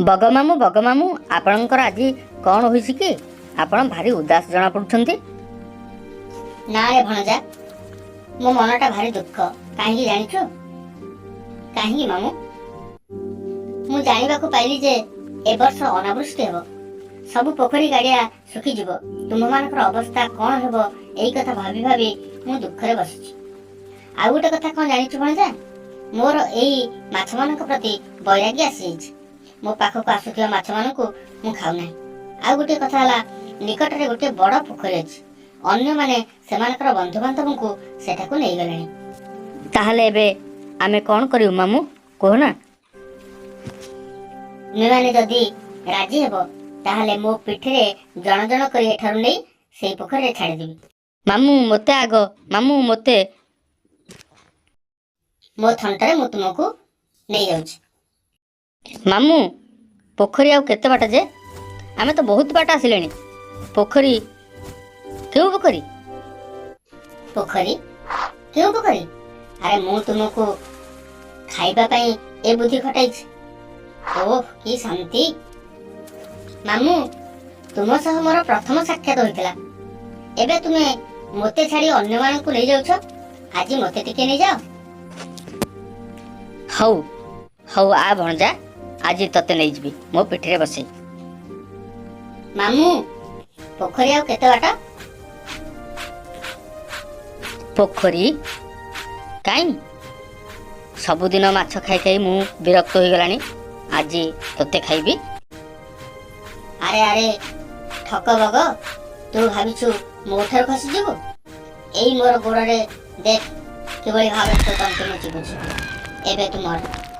ବଗ ମାମୁଁ, ବଗ ମାମୁଁ, ଆପଣଙ୍କର ଆଜି କ'ଣ ହୋଇଛି କି? ଆପଣ ଭାରି ଉଦାସ ଜଣାପଡ଼ୁଛନ୍ତି। ନା ରେ ଭଣଜା, ମୋ ମନଟା ଭାରି ଦୁଃଖ। କାହିଁକି ଜାଣିଛୁ? କାହିଁକି ମାମୁଁ? ମୁଁ ଜାଣିବାକୁ ପାଇଲି ଯେ ଏ ବର୍ଷ ଅନାବୃଷ୍ଟି ହେବ, ସବୁ ପୋଖରୀ ଗାଡ଼ିଆ ଶୁଖିଯିବ। ତୁମମାନଙ୍କର ଅବସ୍ଥା କ'ଣ ହେବ, ଏଇ କଥା ଭାବି ଭାବି ମୁଁ ଦୁଃଖରେ ବସିଛି। ଆଉ ଗୋଟେ କଥା କ'ଣ ଜାଣିଛୁ ଭଣଜା? ମୋର ଏଇ ମାଛମାନଙ୍କ ପ୍ରତି ବୈରାଗ୍ୟ ଆସିଯାଇଛି। ମୋ ପାଖକୁ ଆସୁଥିବା ମାଛମାନଙ୍କୁ ମୁଁ ଖାଉନାହିଁ। ଆଉ ଗୋଟିଏ କଥା ହେଲା, ନିକଟରେ ଗୋଟିଏ ବଡ଼ ପୋଖରୀ ଅଛି। ଅନ୍ୟମାନେ ସେମାନଙ୍କର ବନ୍ଧୁବାନ୍ଧବଙ୍କୁ ସେଠାକୁ ନେଇଗଲେଣି। ତାହେଲେ ଏବେ ଆମେ କ'ଣ କରିବୁ ମାମୁଁ, କୁହ ନା। ତୁମେମାନେ ଯଦି ରାଜି ହେବ, ତାହେଲେ ମୋ ପିଠିରେ ଜଣ ଜଣ କରି ଏଠାରୁ ନେଇ ସେଇ ପୋଖରୀରେ ଛାଡ଼ିଦେବି। ମାମୁଁ, ମୋତେ ଆଗ। ମାମୁଁ, ମୋତେ। ମୋ ଥଣ୍ଟରେ ମୁଁ ତୁମକୁ ନେଇଯାଉଛି। ମାମୁଁ, ପୋଖରୀ ଆଉ କେତେ ବାଟ ଯେ? ଆମେ ତ ବହୁତ ବାଟ ଆସିଲେଣି। ପୋଖରୀ? କେଉଁ ପୋଖରୀ? ପୋଖରୀ? କେଉଁ ପୋଖରୀ? ଆରେ, ମୁଁ ତୁମକୁ ଖାଇବା ପାଇଁ ଏ ବୁଦ୍ଧି ଖଟାଇଛି। ଓଃ, କି ଶାନ୍ତି! ମାମୁଁ, ତୁମ ସହ ମୋର ପ୍ରଥମ ସାକ୍ଷାତ ହୋଇଥିଲା। ଏବେ ତୁମେ ମୋତେ ଛାଡ଼ି ଅନ୍ୟମାନଙ୍କୁ ନେଇଯାଉଛ। ଆଜି ମୋତେ ଟିକେ ନେଇଯାଅ। ହଉ ହଉ, ଆ ଭଣଜା, ଆଜି ତତେ ନେଇଯିବି ମୋ ପିଠିରେ ବସେଇ। ମାମୁଁ, ପୋଖରୀ ଆଉ କେତେ ବାଟ? ପୋଖରୀ କାଇଁ? ସବୁଦିନ ମାଛ ଖାଇ ଖାଇ ମୁଁ ବିରକ୍ତ ହୋଇଗଲାଣି। ଆଜି ତତେ ଖାଇବି। ଆରେ ଆରେ ଠକ ବଗ, ତୁ ଭାବିଛୁ ମୋ ଠାରୁ ଖସିଯିବୁ? ଏଇ ମୋର ଗୋଡ଼ରେ ଦେଖ କିଭଳି ଭାବରେ ତୋ ତଣ୍ଟି ମୁଁ ଚିପୁଛି। ଏବେ ତୁ ମର।